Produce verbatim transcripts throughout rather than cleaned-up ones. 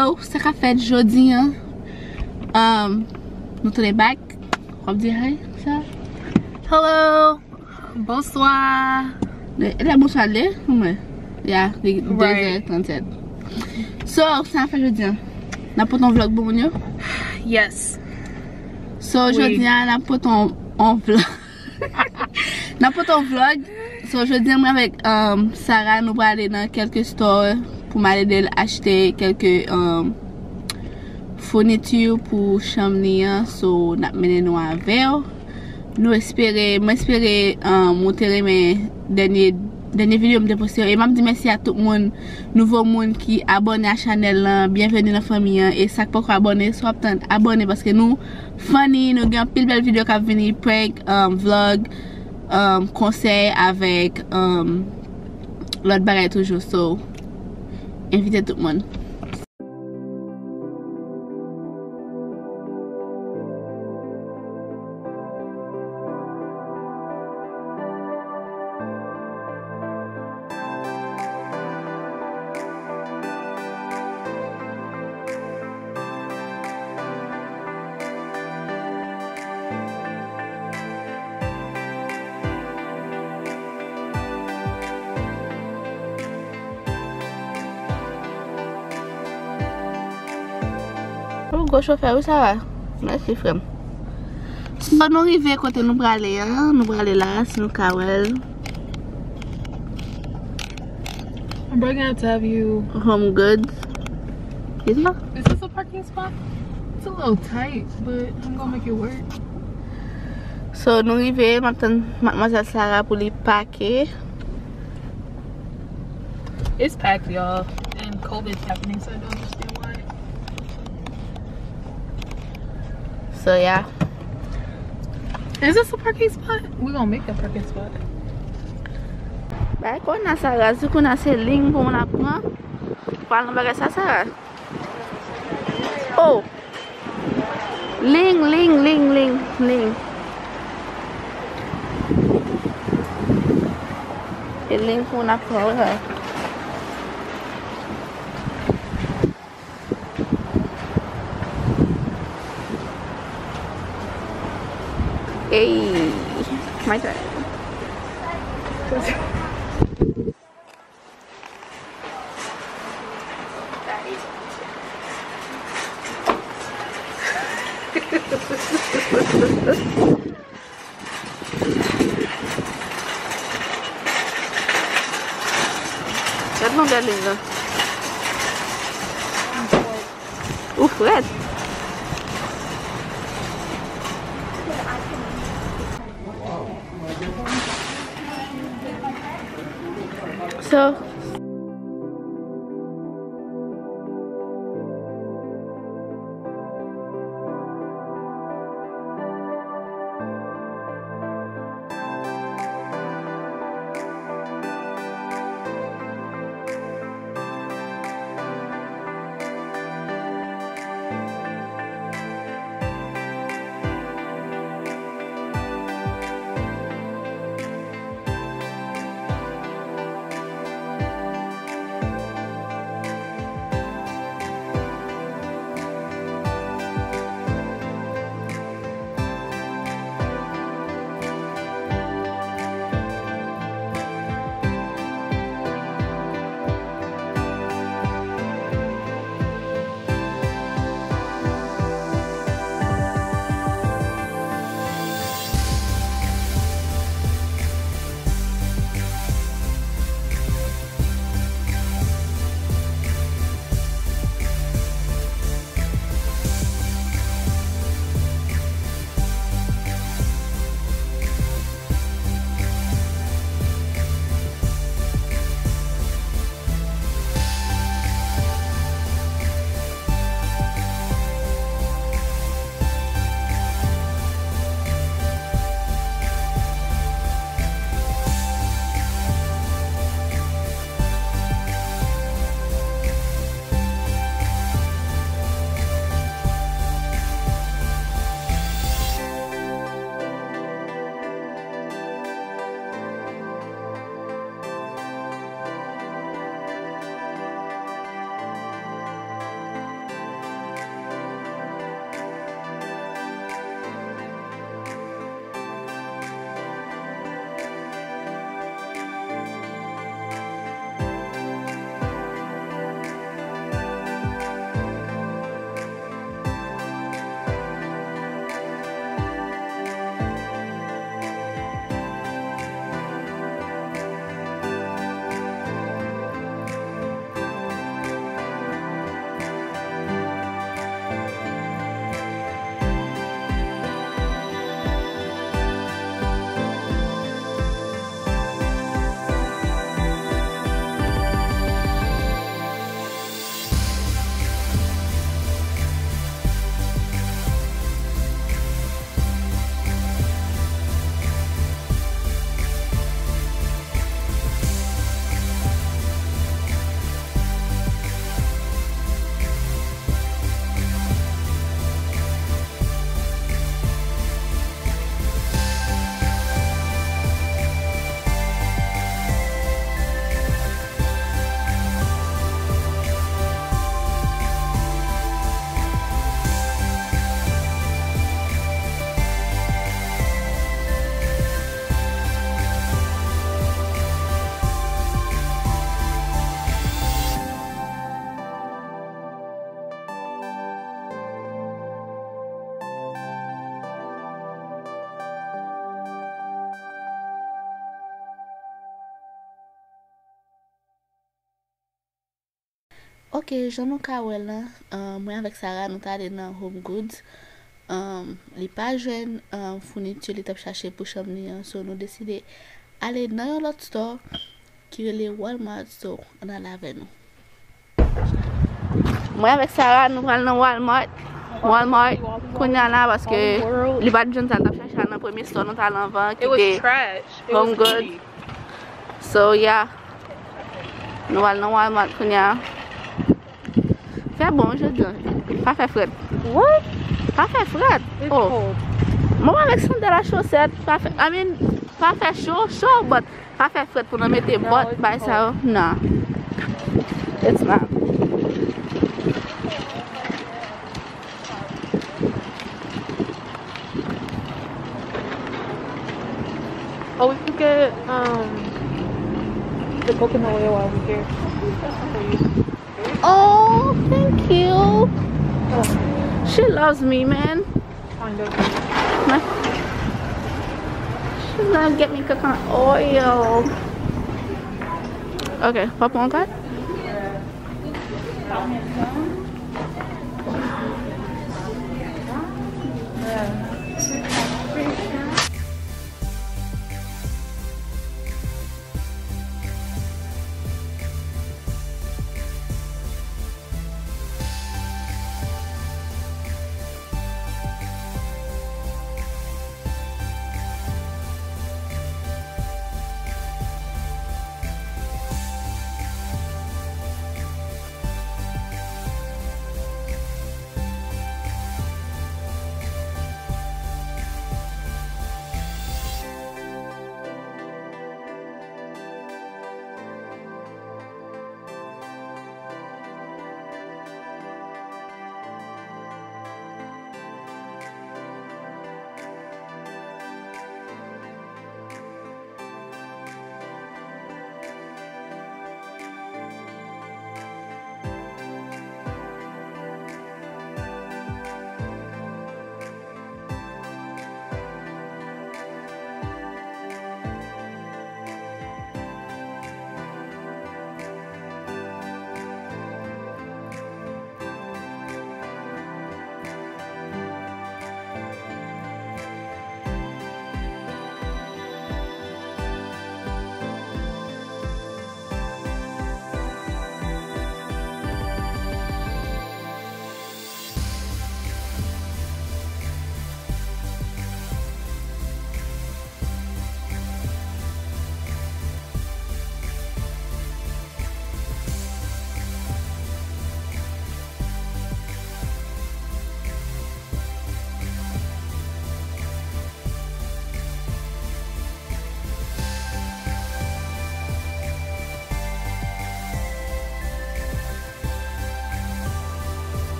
Oh, sa k ap fèt jodi an? Um, nou tounen back. W ap di hi, sa? Hello! Bonswa! E lè bonswa l ye, mwen. Ya, li de zè trannsèt. So, sa n ap fè jodi an? N ap pote yon vlog pou moun yo? Yes. So, jodi an, n ap pote yon, yon vlog. N ap pote yon vlog. So, jodi an, mwen avèk, um, Sarah, nou prale nan kèlke store pou m al ede l achte kèlke, um, founiti pou chanm li an. So, n ap mennen nou avè w. Nou espere, mwen espere, um, ou te renmen dènye, dènye videyo m te poste yo. E m ap di mèsi a tout moun, nouvo moun ki abòne a chanèl lan. Byenveni nan fanmi an. E sa k poko abòne, si w ap tann, abòne paske nou funny, nou gen anpil bèl videyo k ap vini, prank, um, vlog, um, konsèy avèk, um, lòt bagay toujou. So, envite tout moun. Ou gwo chofè wi, Sarah. Mèsi, frè m. So, nou rive kote nou prale an. Nou prale la, si nou ka wè l. I'm bringing it to have you. Home Goods. Is it? Is this a parking spot? It's a little tight, but I'm gonna make it work. So, nou rive, m ap tann Madmwazèl Sarah pou li pake. It's packed, y'all. And COVID's happening, so I don't understand why. So, yeah. Is this a parking spot? We gonna make a parking spot. Bay kounye a, Sarah, si kounye a se liy pou moun ap pran. Pral nan bagay sa, Sarah. Oh. Liy, liy, liy, liy, liy. E liy pou n ap pran, wi, la. Ey, my turn. Gad longè liy la. Ou frèt. So, Ok, jan nou ka wè la, um, mwen avèk Sarah, nou t ale nan Home Goods. Um, li pa jwenn, um, founiti li t ap chache pou chanm li an, so nou deside ale nan yon lòt store ki rele Walmart, so ann ale avè nou. Mwen avèk Sarah, nou pral nan Walmart. Walmart, kounye a la, paske li pa t jwenn sa l t ap chache a nan premye store nou t al anvan, ki te Home Goods. So, yeah. Nou al nan Walmart kounye a. Fè bon jodi an. Pa fè frèt. What? Pa fè frèt. It's cold. Mwen avèk sandal ak chosèt. Pa fè, I mean, pa fè cho, cho, but pa fè frèt pou nou mete bòt bay sa yo. Nah. It's not. Oh, we could get, um, the coconut oil while we're here. Oh, thank you. She loves me, man. Kind of. She's gonna get me coconut oil. Ok, pa pran kat?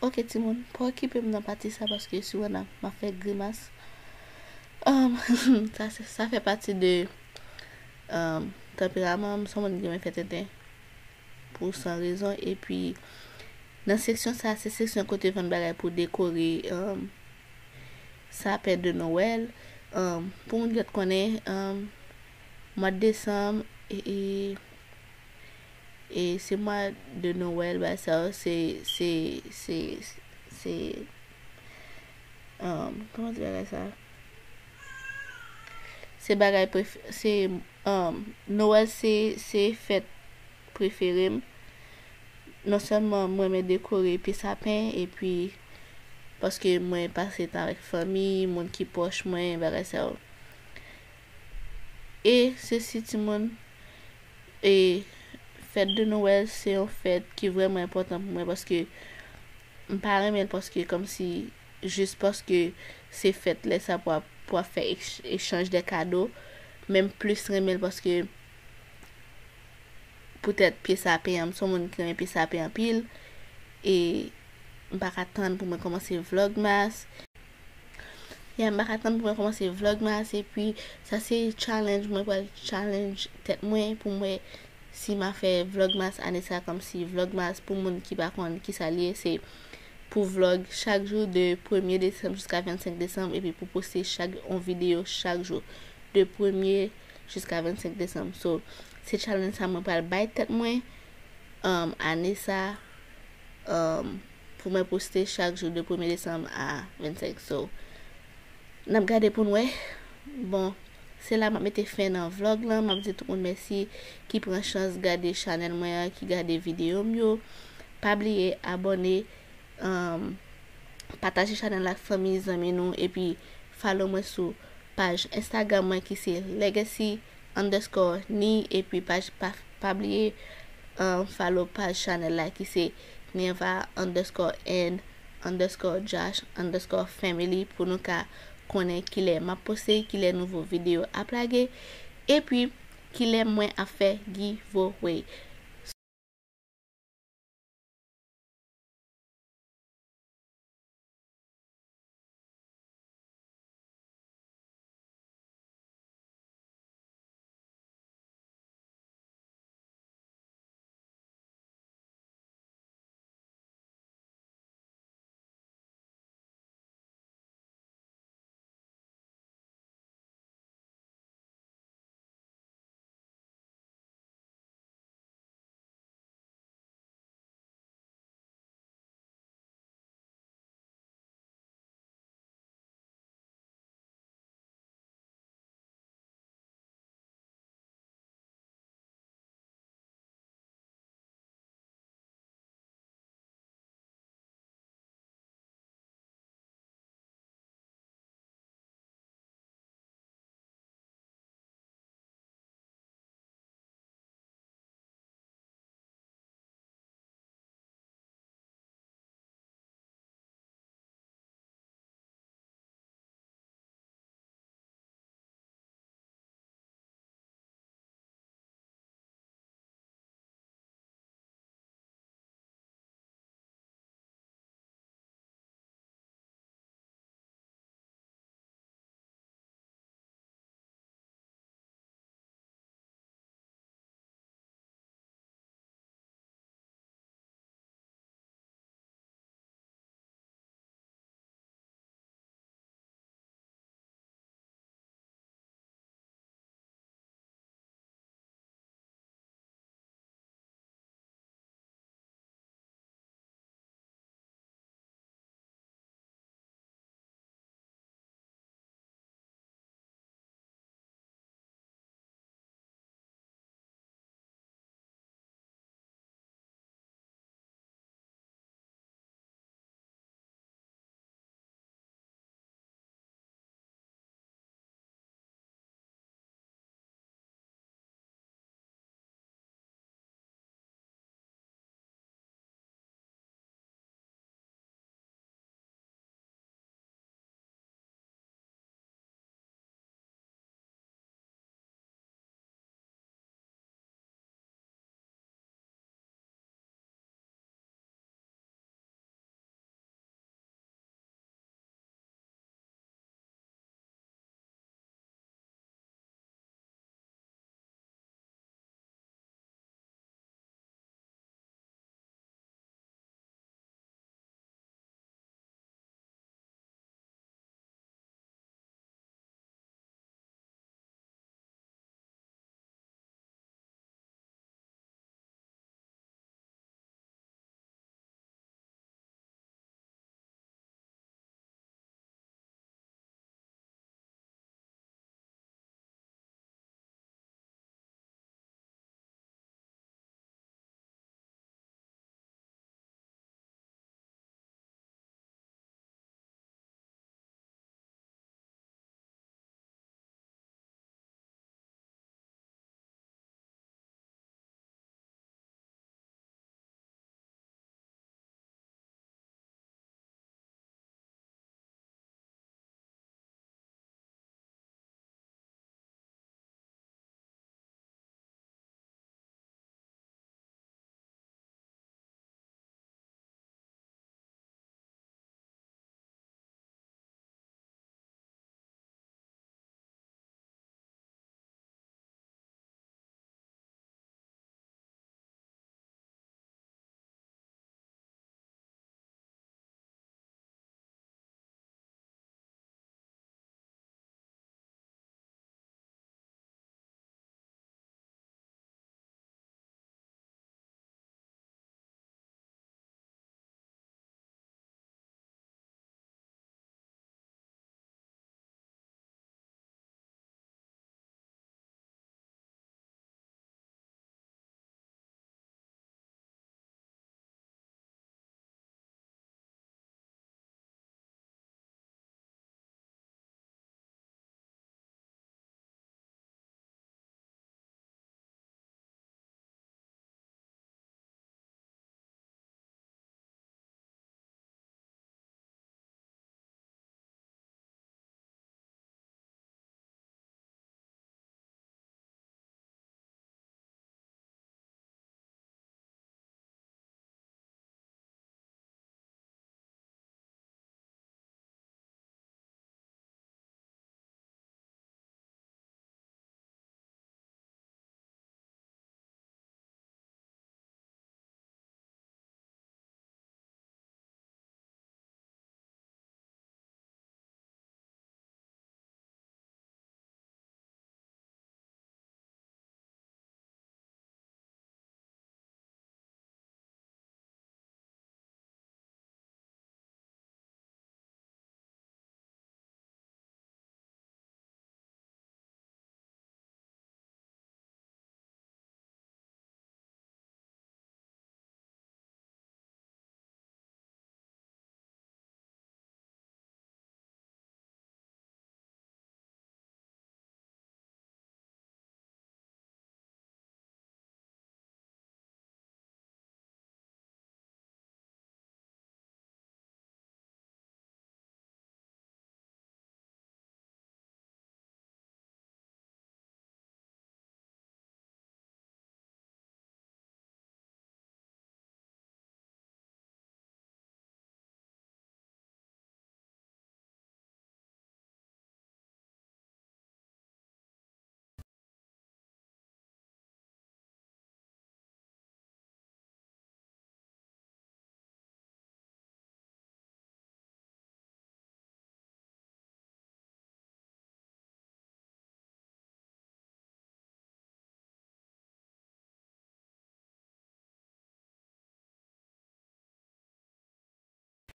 Ok, timoun, pa okipe m nan pati sa paske si w wè m ap fè grimas. Um, sa, se- sa fè pati de um, tanperaman m. M se yon moun ki renmen fè tenten pou san rezon. Epi, nan seksyon sa, se seksyon kote yo vann bagay pou dekore um, sapen de Nwèl. Um, pou moun ki konnen, um, mwa desanm, e, e, e se mwa de Nwèl, bagay sa yo, se, se, se, se, um, kòman di bagay sa? Se bagay pref- se um, Nowèl se se fèt prefere m. Non sèlman mwen renmen dekore pye sapen epi paske mwen pase tan avèk fanmi, moun ki pwòch mwen, bagay sa yo. E sesi timoun, e fèt de Nowèl se yon fèt ki vrèman enpòtan pou mwen paske m pa renmen l paske kòmsi jis paske se fèt lè sa pou ap pou ap fè echanj de kado. Men m plis renmen l paske poutèt pye sapen an, m se yon moun ki renmen pye sapen anpil. E m pa ka tann pou mwen kòmanse Vlogmas. Ya, m pa ka tann pou mwen kòmanse Vlogmas. Epi sa se challenge, mwen pral challenge tèt mwen pou mwen si m a fè Vlogmas ane sa. Kòmsi Vlogmas, pou moun ki pa konn kisa l ye, se pou vlog chak jou de premye desanm jiska vennsenk desanm epi pou poste chak yon videyo chak jou de premye jiska vennsenk desanm. So se challenge sa mwen pral bay tèt mwen um, ane sa um, pou mwen poste chak jou de premye desanm a vennsenk. So n ap gade pou n wè. Bon, se la m ap mete fen nan vlog lan. M ap di tout moun mèsi ki pran chans gade chanèl mwen an, ki gade videyo m yo. Pa bliye abòne, um, pataje chanèl la ak fanmi, zanmi nou, epi follow mwen sou paj Instagram mwen ki se legacy underscore ni, epi paj pa, pa bliye um, follow paj chanèl la ki se neva underscore n underscore josh underscore family pou nou ka konnen kilè m ap poste, kilè nouvo videyo ap lage, epi kilè mwen ap fè giveaway.